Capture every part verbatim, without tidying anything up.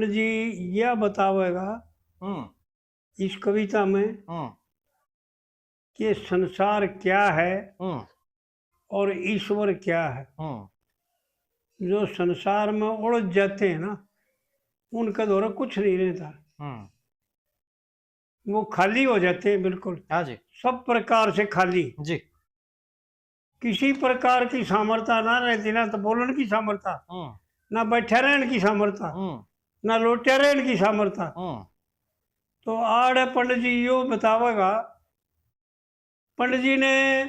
जी यह बतावेगा हम्म। इस कविता में हम्म। कि संसार क्या है हम्म। और ईश्वर क्या है। हम्म। जो संसार में उलझ जाते हैं ना, उनके धोरे कुछ नहीं रहता। हम्म। वो खाली हो जाते हैं बिल्कुल। हाँ जी। सब प्रकार से खाली। जी। किसी प्रकार की सामर्थ्य ना रहती, ना तो बोलण की सामर्थ्य, हम्म। ना बैठे रहण की सामर्थ्य, हम्म। ना लोटे रहण की सामर्थ्य। हम्म। तो आड़े पंडित जी यो बतावेगा, पंडित जी ने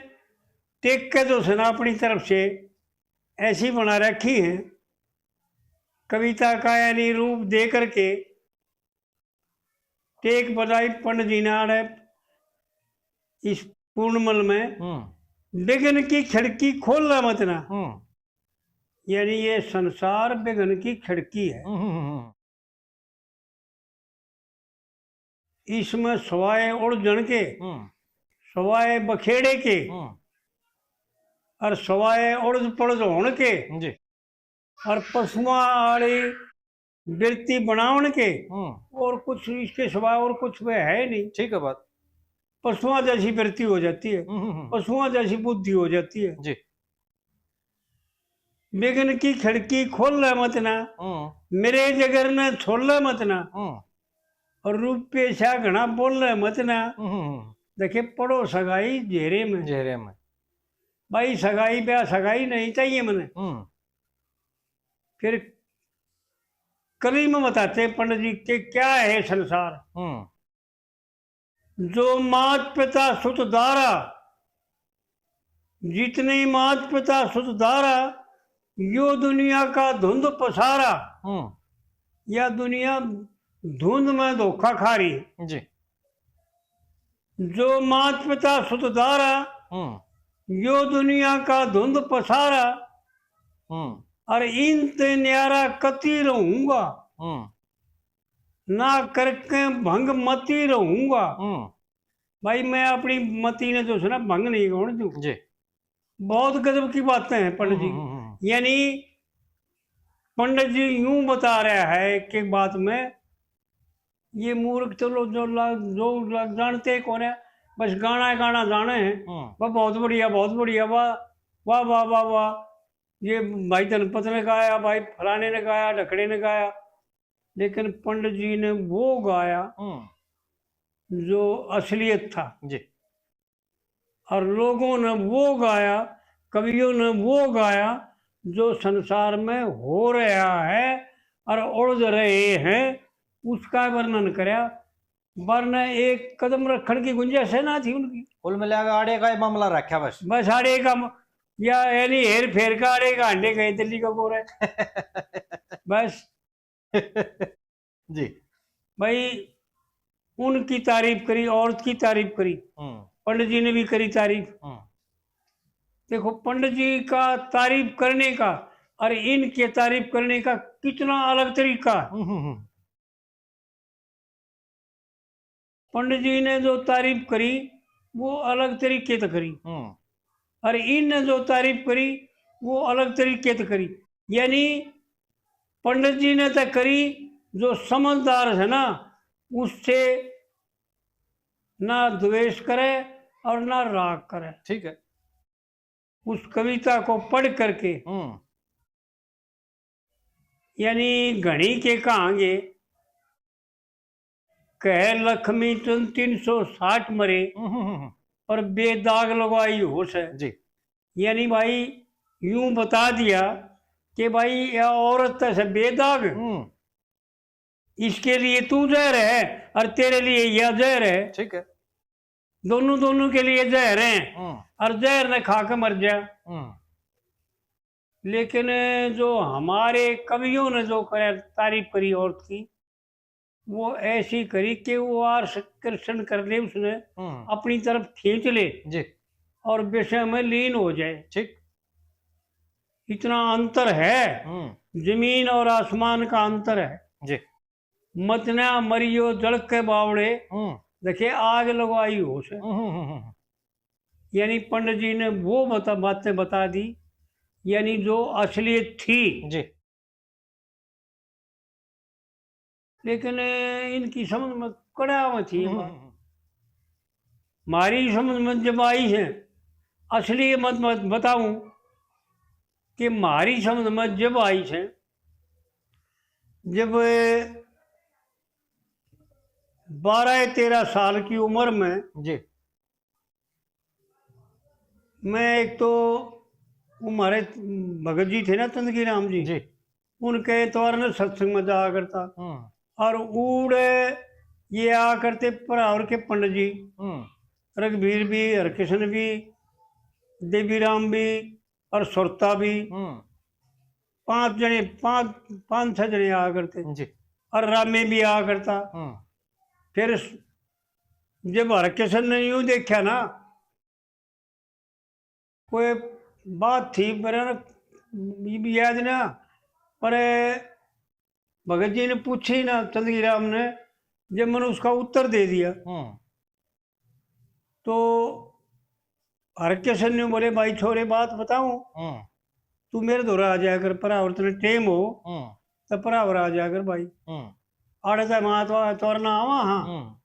टेक के तो सुना अपनी तरफ से ऐसी बना रखी है, कविता का यानी रूप दे करके टेक बजाई पंडित जी ने आड़े इस पूर्णमल में, हम्म। विघ्न की खिड़की खोल ले मत ना। हम्म। यानी ये संसार विघ्न की खिड़की है। हम्म, हम्म, हम्म। इसमें सवाए उलझन के, हम्म। सवाए बखेड़े के, हम्म। और सवाए उलझ पलझ होण के, जी। और पशुआं आली वृत्ति बनावण के, हम्म। और कुछ इसके सिवा और कुछ वे है नहीं। ठीक है बात। पशुआं जैसी वृत्ति हो जाती है, हम्म, हम्म, हम्म। पशुआं जैसी बुद्धि हो जाती है। जी। विघ्न की खिड़की खोल ले मत ना, हम्म। मेरे जगर ने छोड़ ले मत ना, हम्म। और रूपे सा घना बोल ले मत ना। हम्म, हम्म, हम्म। देखे पड़ो सगाई घेरे में। घेरे में। भाई सगाई ब्याह सगाई नहीं चाहिए मने। हम्म। फिर कली में बताते पंडित जी के क्या है संसार। हम्म। जो मात पिता सुत दारा, जितने मात पिता सुत दारा, यो दुनिया का धुंध पसारा। हम्म। या दुनिया धुंध में धोखा खा रही। जी। जो मात पिता सुत दारा, हम्म। यो दुनिया का धुंध पसारा, हम्म। और इन ते न्यारा कती रहूंगा, हम्म। ना करके भंग मती रहूंगा। हम्म। भाई, मैं अपनी मती ने जो है ना, भंग नहीं होने दूं। जी। बहुत गजब की बातें हैं पंडित जी। हम्म, हम्म, हम्म। यानी पंडित जी यूं बता रहा है कि बात में ये मूर्ख तो लोग जो ला-, जो ला-, जानते ही कौन है, बस गाना है, गाना जाने हैं। हम्म। वह बहुत बढ़िया, बहुत बढ़िया, वाह, वाह, वाह, वाह, वाह। ये भाई धनपत ने गाया, भाई फलाने ने गाया, ढकड़े ने गाया, लेकिन पंडित जी ने वो गाया हम्म। जो असलियत था। जी। और लोगों ने वो गाया, कवियों ने वो गाया जो संसार में हो रहा है और उलझ रहे हैं, उसका वर्णन करया। वरना एक कदम रखण की गुंजाइश है ना थी उनकी। कुल मिला के आड़े का ही मामला रखा बस। बस आड़े का म-, या यानी हेर फेर का आड़े का अंडे गए दिल्ली का गोरे। बस। जी। भाई, उनकी तारीफ करी, औरत की तारीफ करी, हम्म। पंडित जी ने भी करी तारीफ। हम्म। देखो, पंडित जी का तारीफ करने का और इनके तारीफ करने का कितना अलग तरीका है। हम्म, हम्म, हम्म। पंडित जी ने जो तारीफ करी, वो अलग तरीके से करी, हम्म। और इनने जो तारीफ करी, वो अलग तरीके से करी। यानी पंडित जी ने तो करी, जो समझदार है ना, उससे ना द्वेष करे और ना राग करे। ठीक है। उस कविता को पढ़ करके, हम्म। यानी घणी के कहांगे, कह लक्ष्मी चंद तीन सौ साठ मरे, हम्म, हम्म, हम्म। पर बेदाग लगवाई होश है। जी। यानी भाई यूं बता दिया कि भाई यह औरत तो है बेदाग, हम्म। इसके लिए तू जहर है और तेरे लिए यह जहर है। ठीक है। दोनों, दोनों के लिए जहर हैं हम्म। और जहर ने खा के मर जा। हम्म। लेकिन जो हमारे कवियों ने जो करे, तारीफ करी औरत की, वो ऐसी करी कि वो आकर्षण कर ले, उसने हम्म। अपनी तरफ खींच ले जी। और विषय में लीन हो जाए। ठीक। इतना अंतर है, हम्म। जमीन और आसमान का अंतर है। जी। मतना मरियो जल के बावड़े, हम्म। देखे आग लगवाई होश है। हम्म, हम्म, हम्म, हम्म। यानी पंडित जी ने वो बता, बातें बता दी, यानी जो असलियत थी। जी। लेकिन इनकी समझ में कड़ा में थी ये बात। हम्म। हमारी समझ में जब आई है, असली ये मत, मत बताऊं कि हमारी समझ में जब आई है, जब बारह तेरह साल की उम्र में जी। मैं एक तो वो हमारे भगत जी थे ना, चंदगी राम जी, जी। उनके एतवार ने सत्संग में जाया करता। हम्म। और उड़े ये आ करते भरावर के पंडित जी, हम्म। रघुबीर भी, हरकिशन भी, देवीराम भी और सुरता भी। हम्म। पांच जने, पांच, पांच छह जने आया करते। जी। और रामे भी आया करता। हम्म। फिर जब हरकिशन ने यूं देखा ना, कोई बात थी, पर ये भी याद ना, पर भगत जी ने पूछी ना चंदगी राम ने, जब मैंने उसका उत्तर दे दिया, हम्म। तो हरकिशन ने बोले, "भाई छोरे, बात बताऊं, हम्म। तू मेरे धोरे आ जाया कर, भरावर तने टेम हो, हम्म। तो भरावर आ जाया कर भाई। हम्म। आड़े तो मैं तो तोरना आवा हाँ, हम्म।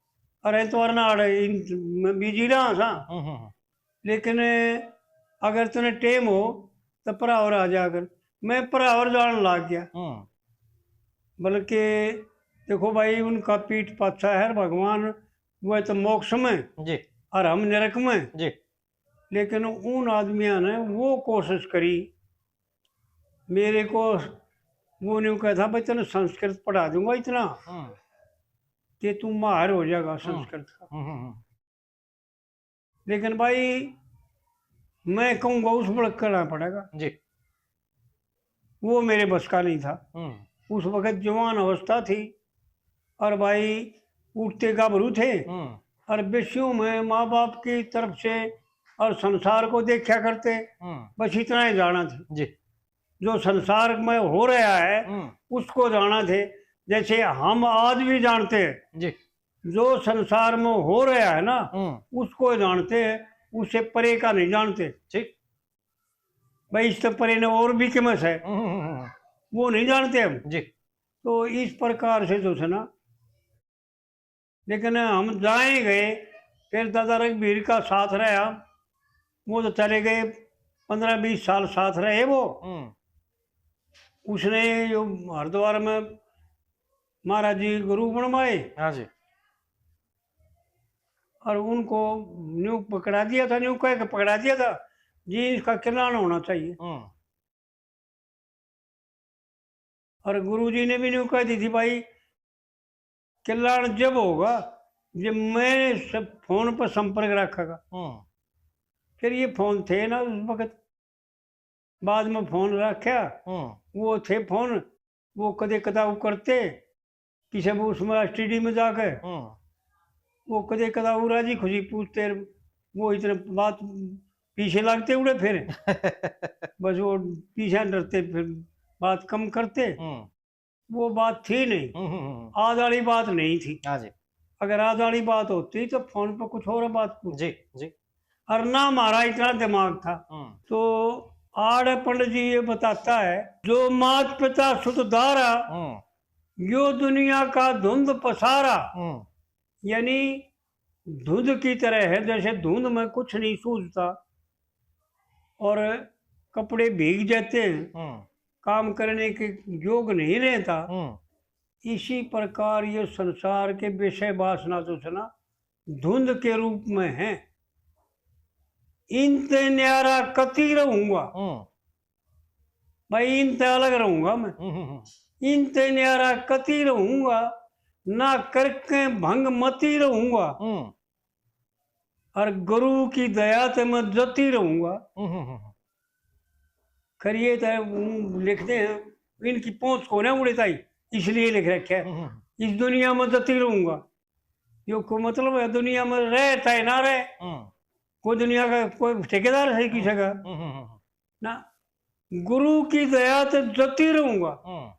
अरे तोरना आड़े इन, मैं बिजी रहा सा, हम्म, हम्म, हम्म। लेकिन अगर तने टेम हो तो भरावर आ जाया कर।" मैं भरावर जान लग गया। हम्म। बल्कि देखो भाई, उनका पीठ पाछा है भगवान, वो तो मोक्ष में जी। और हम नरक में। जी। लेकिन उन आदमियां ने वो कोशिश करी, मेरे को वो न्यू कहा था, "भाई, तने संस्कृत पढ़ा दूंगा इतना हम्म। कि तू माहिर हो जाएगा हम्म। संस्कृत का।" हम्म, हम्म, हम्म। लेकिन भाई, मैं कहूँगा, उस वक्त करना पड़ेगा। जी। वो मेरे बस का नहीं था। हम्म। उस वक्त जवान अवस्था थी और भाई, उठते गाभरू थे हम्म। और बेसियों में माँ बाप की तरफ से और संसार को देखा करते, हम्म। बस इतना ही जाना था। जी। जो संसार में हो रहा है, हम्म। उसको जाना थे, जैसे हम आज भी जानते हैं। जी। जो संसार में हो रहा है ना, हम्म। उसको जानते हैं, उससे परे का नहीं जानते। ठीक। भाई, इससे परे ने और भी किमस है, हम्म, हम्म, हम्म। वो नहीं जानते हम। जी। तो इस प्रकार से जो है ना, लेकिन हम जाए गए, फिर दादा रघुबीर का साथ रहा, वो तो चले गए, पन्द्रह बीस साल साथ रहे वो। हम्म। उसने जो हरिद्वार में महाराज जी गुरु बनवाए। हाँ जी। और उनको न्यू पकड़ा दिया था, न्यू कह के पकड़ा दिया था जी, इसका किलान होना चाहिए। हम्म। और गुरु जी ने भी न्यू कह दी थी, "भाई, किलान जब होगा, जब मैं सब फोन पर संपर्क रखेगा।" हम्म। फिर ये फोन थे ना उस वक्त, बाद में फोन रखा, हम्म। वो थे फोन, वो कदे कदाऊ करते, किसे वो उसमें एसटीडी में जाके, हम्म। वो कदे कदाऊ राजी खुशी पूछते, वो इतने बात पीछे लगते उड़े फिर। बस वो पीछे डरते, फिर बात कम करते। हम्म। वो बात थी नहीं, हम्म, हम्म, हम्म। आज वाली बात नहीं थी। हाँ जी। अगर आज वाली बात होती तो फोन पर कुछ और बात पूछती। जी, जी। और ना हमारा इतना दिमाग था। हम्म। तो आड़े पंडित जी ये बताता है, "जो मात पिता सुत धारा, हम्म। यो दुनिया का धुंध पसारा।" हम्म। यानी धुंध की तरह है, जैसे धुंध में कुछ नहीं सूझता और कपड़े भीग जाते हैं, हम्म। काम करने के योग नहीं रहता, हम्म। इसी प्रकार ये संसार के विषय वासना जो है ना, धुंध के रूप में है। इनते न्यारा कति रहूंगा। हम्म। भाई, इनते अलग रहूंगा मैं। हम्म, हम्म, हम्म। इनते न्यारा कति रहूंगा, ना करके भंग मती रहूंगा। हम्म। और गुरु की दया ते मैं जती रहूंगा। हम्म, हम्म, हम्म। खैर, ये तो ऊं लिखते हैं, इनकी पहुंच को ना उड़े ताई, इसलिए लिख रखे है। हम्म, हम्म। इस दुनिया में जती रहूंगा। यो को मतलब है, दुनिया में रहे चाहे ना रहे, हम्म। कोई दुनिया का कोई ठेकेदार है किसी का। हम्म, हम्म, हम्म। ना, गुरु की दया ते जती रहूंगा। हम्म।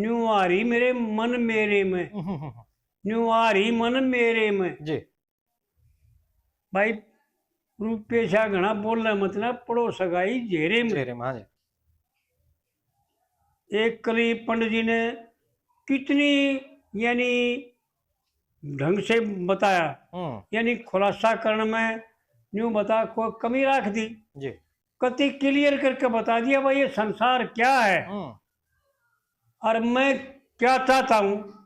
न्यू आ रही मेरे मन मेरे में। हम्म, हम्म, हम्म। न्यू आ रही मन मेरे में। जी। भाई, रूपे शा घणा बोलना मत ना, पड़ो सगाई झेरे में। झेरे में, हाँ जी। एक कली पंडित जी ने कितनी, यानी, ढंग से बताया, हम्म। यानी खुलासा करण में न्यू बता, कोई कमी राख दी, जी। कति क्लियर करके बता दिया भाई, ये संसार क्या है हम्म। और मैं क्या चाहता हूँ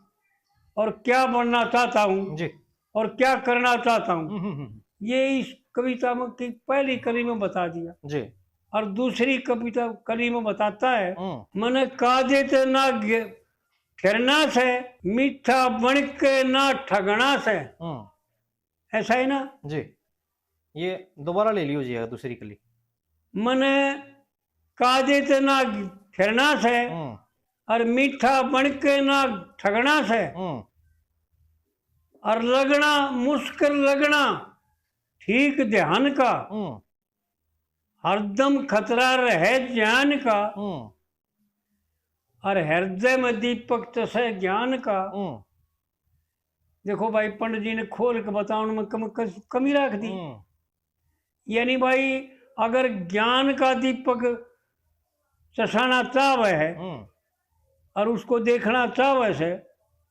और क्या बनना चाहता हूँ जी। और क्या करना चाहता हूँ, हम्म, हम्म, हम्म। ये इस कविता में की पहली कली में बता दिया। जी। और दूसरी कविता, कली में बताता है, हम्म। मैंने काजे ते ना गे-, फिरना से, मीठा बन के ना ठगना से। हम्म। ऐसा है ना? जी। ये दोबारा ले लियो जी, दूसरी कली। मैंने काजे ते ना फिरना से, हम्म। और मीठा बन के ना ठगना से, हम्म। और लगना, मुश्किल लगना ठीक ध्यान का, हम्म। हरदम खतरा रहे ज्ञान का, हम्म। और हृदय में दीपक तसे ज्ञान का। हम्म। देखो भाई, पंडित जी ने खोल के बताने में कम, कस-, कमी राख दी। हम्म। यानी भाई, अगर ज्ञान का दीपक चसाना चाहवे है हम्म। और उसको देखना चाहवे से,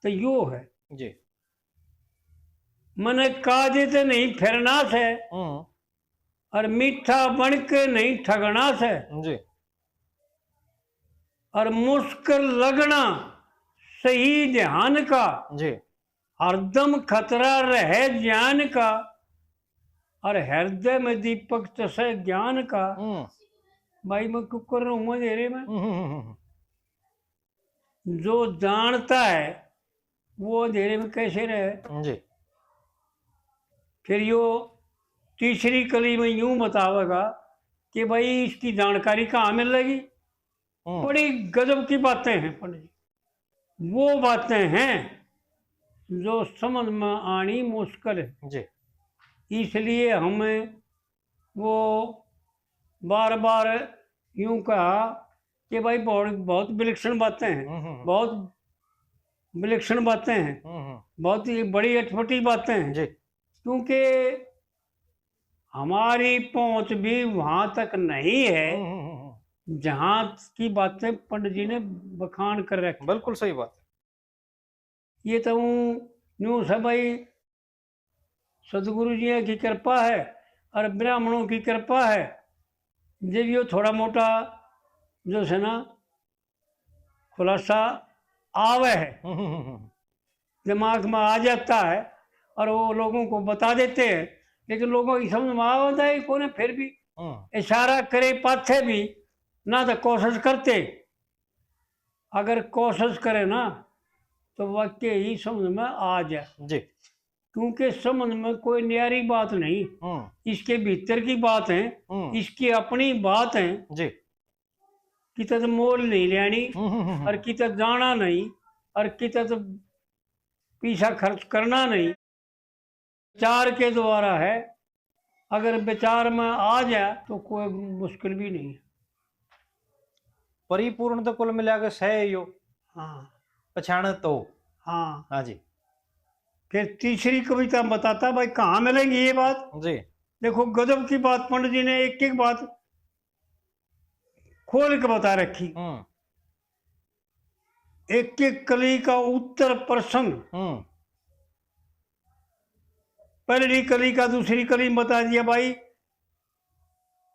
तो यो है। जी। मैंने काजे ते नहीं फिरना से, हम्म। और मीठा बन के नहीं ठगना से। जी। और मुश्किल लगना सही ध्यान का। जी। हरदम खतरा रहे ज्ञान का, और हृदय में दीपक तसे ज्ञान का। हम्म। भाई, मैं क्यों कर रहा हूँ अंधेरे में? हम्म, हम्म, हम्म, हम्म। जो जानता है, वो अंधेरे में कैसे रहे? जी। फिर यो तीसरी कली में यूं बतावेगा कि भाई, इसकी जानकारी कहाँ मिलेगी? हम्म। बड़ी गजब की बातें हैं पंडित जी। वो बातें हैं जो समझ में आनी मुश्किल है। जी। इसलिए हमें वो बार बार यूं कहा कि भाई, बहुत, बहुत विलक्षण बातें हैं, हम्म, हम्म। बहुत विलक्षण बातें हैं, हम्म, हम्म। बहुत ही बड़ी अटपटी बातें हैं। जी। क्योंकि हमारी पहुंच भी वहां तक नहीं है, हम्म, हम्म, हम्म। जहां की बातें पंडित जी ने बखान कर रखी। बिल्कुल सही बात है। ये तो हूँ न्यू से भाई, सदगुरु जी की कृपा है और ब्राह्मणों की कृपा है। जब यो थोड़ा मोटा जो है ना, खुलासा आवे है, हम्म, हम्म, हम्म। दिमाग में आ जाता है और वो लोगों को बता देते हैं, लेकिन लोगों की समझ में आता ही कोने। फिर भी हम्म। इशारा करे पाछे भी ना, तो कोशिश करते, अगर कोशिश करे ना, तो वाकई ही समझ में आ जाए। जी। क्योंकि समझ में कोई न्यारी बात नहीं, हम्म। इसके भीतर की बात है, हम्म। इसकी अपनी बात है। जी। किते तो मोल नहीं लेनी हम्म, हम्म, हम्म। और किते जाना नहीं और किते तो पैसा खर्च करना नहीं। विचार के द्वारा है, अगर विचार में आ जाए तो कोई मुश्किल भी नहीं है। परिपूर्ण तो कुल मिला के सै यो। हाँ। पछाण तो। हाँ। हाँ जी। फिर तीसरी कविता में बताता भाई, कहाँ मिलेंगी ये बात? जी। देखो, गजब की बात, पंडित जी ने एक एक बात खोल के बता रखी। हम्म। एक एक कली का उत्तर प्रश्न। हम्म। पहली कली का दूसरी कली में बता दिया भाई,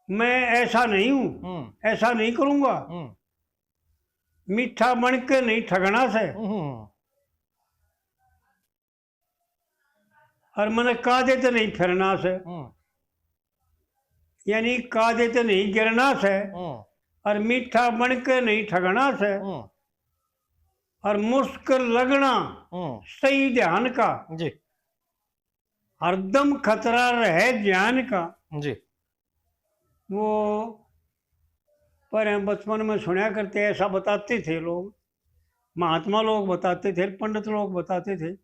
मैं ऐसा नहीं हूं, हम्म। ऐसा नहीं करूंगा। हम्म। मीठा बन के नहीं ठगना से। हम्म। और मैंने कादे ते नहीं फिरना से, हम्म। यानी कादे ते नहीं गिरना से, हम्म। और मीठा बन के नहीं ठगना से, हम्म। और मुश्किल लगना हम्म। सही ध्यान का, जी। हरदम खतरा रहे ज्ञान का। जी। वो पर बचपन में सुना करते, ऐसा बताते थे लोग, महात्मा लोग बताते थे, पंडित लोग बताते थे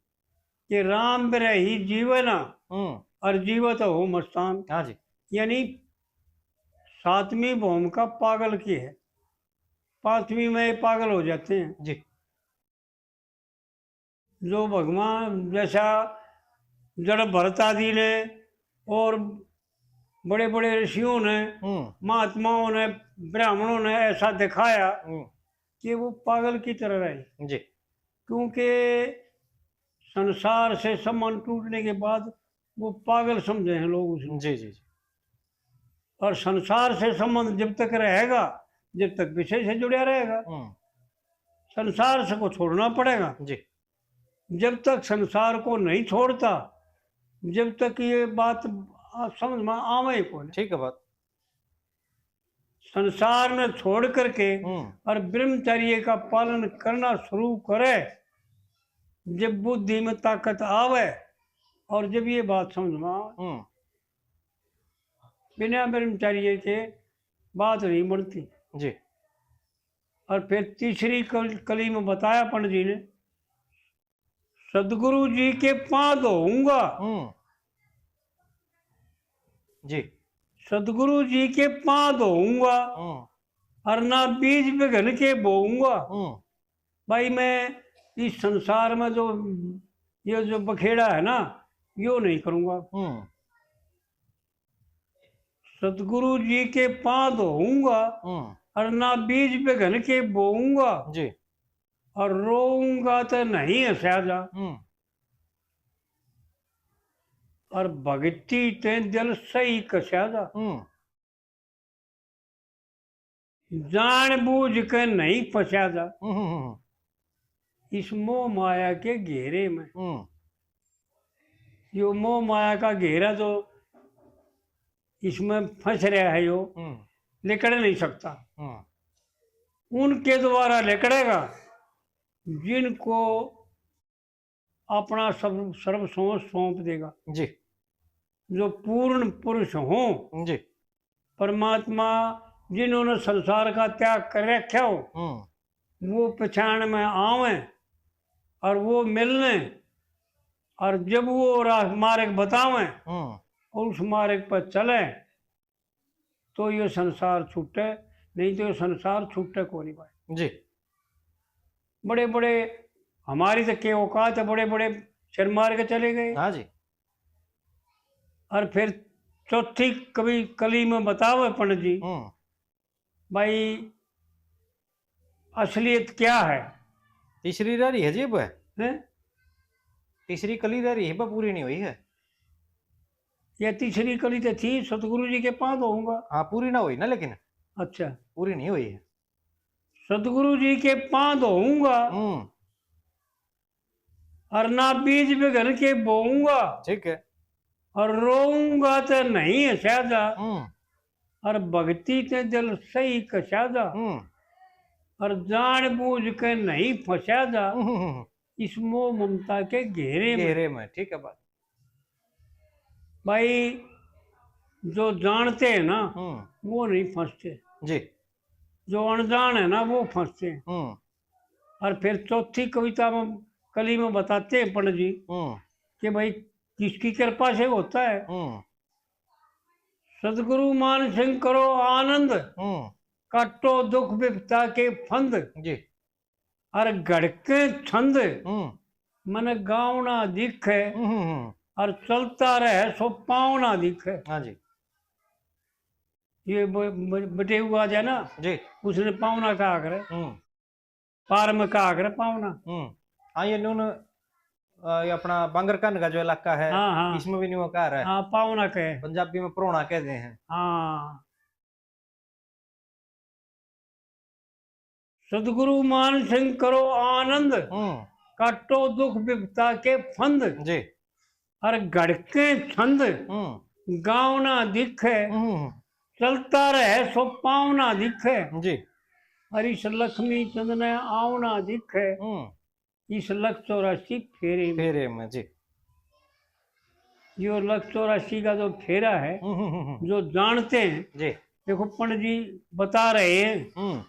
कि राम बिरही जीवे ना हम्म। और जीवत हो मस्तान। हाँ जी। यानी सातवीं भूमिका पागल की है, पांचवीं में ये पागल हो जाते हैं। जी। जो भगवान जैसा जड़ भरत आदि ने और बड़े-बड़े ऋषियों ने, हम्म। महात्माओं ने, ब्राह्मणों ने ऐसा दिखाया हम्म। कि वो पागल की तरह रहे। जी। क्योंकि संसार से संबंध टूटने के बाद वो पागल समझे हैं लोग उसको। जी, जी, जी। और संसार से संबंध जब तक रहेगा, जब तक विषय से जुड़ा रहेगा, हम्म। संसार से को छोड़ना पड़ेगा। जी। जब तक संसार को नहीं छोड़ता, जब तक ये बात आप समझ में आवे ही कोनी। ठीक है बात। संसार ने छोड़ करके हम्म। और ब्रह्मचर्य का पालन करना शुरू करे, जब बुद्धि में ताकत आवे और जब ये बात समझ में आवे, हम्म। बिना ब्रह्मचर्य के बात नहीं बनती। जी। और फिर तीसरी कल-, कली में बताया पंडित जी ने, सदगुरु जी के पांव धोऊंगा। हम्म। जी। सदगुरु जी के पांव धोऊंगा हम्म। और ना बीज विघन के बोऊंगा। हम्म। भाई, मैं इस संसार में जो, ये जो बखेड़ा है ना, यो नहीं करूंगा। हम्म। सदगुरु जी के पांव धोऊंगा हम्म। और ना बीज विघन के बोऊंगा। जी। और रोऊंगा तो नहीं हंसा जा। हम्म। और भक्ति ते दिल सही कसा जा। हम्म। जान बूझ के नहीं फंसा जा। हम्म, हम्म, हम्म। इस मोह माया के घेरे में। हम्म। यो मोह माया का घेरा जो इसमें फंस रहा है, यो हम्म। निकल नहीं सकता। हम्म। उनके द्वारा निकलेगा जिनको अपना सब, सर्वस्व सौंप देगा। जी। जो पूर्ण पुरुष हों, जी। परमात्मा जिन्होंने संसार का त्याग कर रखा हो, हम्म। वो पहचान में आवे और वो मिलने, और जब वो राह, मार्ग बतावे हम्म। और उस मार्ग पर चले, तो ये संसार छूटे, नहीं तो ये संसार छूटे कोनी भाई। जी। बड़े बड़े, हमारी तो के औकात है, बड़े बड़े सिर मार के चले गए। हाँ जी। और फिर चौथी कभी कली में बतावे पंडित जी, हम्म। भाई, असलियत क्या है? तीसरी रह रही है जी अब। हैं? तीसरी कली रह रही है, पर पूरी नहीं हुई है। ये तीसरी कली तो थी, सतगुरु जी के पांव धोऊंगा। हाँ, पूरी ना हुई ना, लेकिन अच्छा। पूरी नहीं हुई है। सतगुरु जी के पांव धोऊंगा हम्म। और ना बीज विघन के बोऊंगा। ठीक है। और रोऊंगा तो नहीं हंसा जा। हम्म। और भक्ति ते दिल सही कसा जा। हम्म। और जान बूझ के नहीं फंसा जा। हम्म, हम्म, हम्म। इस मोह ममता के घेरे में। घेरे में, ठीक है बात। भाई, जो जानते हैं ना, हम्म। वो नहीं फंसते। जी। जो अनजान है ना, वो फंसते हैं। हम्म। और फिर चौथी कविता में, कली में बताते हैं पंडित जी हम्म। कि भाई, किसकी कृपा से होता है। हम्म। सतगुरु मान सिंह करो आनंद, हम्म। काटो दुख विपदा के फंद। जी। और घड़के छंद हम्म। मन गावना दिखे, हम्म, हम्म, हम्म। और चलता रहे सो पावना दिखे। हाँ जी। ये ब-, ब-, बटेऊ आ जाए ना, जी। उसने पावना कहा करे, हम्म। पार में कहा करे पावना। हम्म। हाँ, ये नून, अ, ये अपना बांगरकंद का जो इलाका है, हाँ, हाँ। इसमें भी न्यू कहा रहा है। हाँ, पावना कहे। पंजाबी में प्रोणा कहते हैं। हाँ। सतगुरु मान सिंह करो आनंद, हम्म। काटो दुख विपदा के फंद। जी। और घड़के छंद हम्म। गावना दिखे, हम्म। चलता रहे सो पावना दिखे। जी। और इस लक्ष्मी चंद ने आवना दिखे। हम्म। इस लख चौरासी फेरे में। फेरे में, जी। यो लख चौरासी का जो फेरा है, हम्म, हम्म, हम्म, हम्म। जो जानते हैं, जी। देखो, पंडित जी बता रहे हैं हम्म।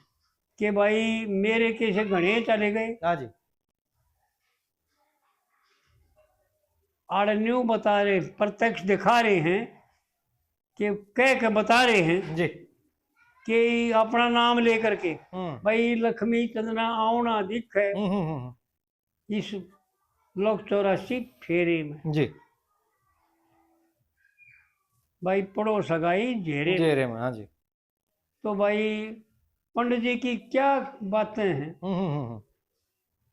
कि भाई, मेरे कैसे घणे चले गए। हाँ जी। आड़ न्यू बता रहे, प्रत्यक्ष दिखा रहे हैं कि कह के बता रहे हैं जी। कि अपना नाम लेकर के, हम्म। भाई, लक्ष्मी चंद ना आवना दिखे। हम्म, हम्म, हम्म। इस लोक चौरासी फेरे में। जी। भाई, पड़ो सगाई जेरे में। जेरे में, हाँ जी। तो भाई, पंडित जी की क्या बातें हैं। हम्म, हम्म, हम्म, हम्म।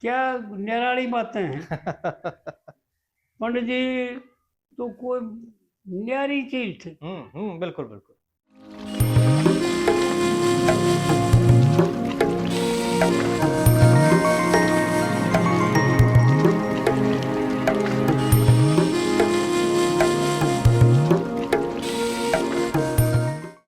क्या निराली बातें हैं। पंडित जी, तो कोई न्यारी चीज थी। हम्म हम्म बिल्कुल बिल्कुल।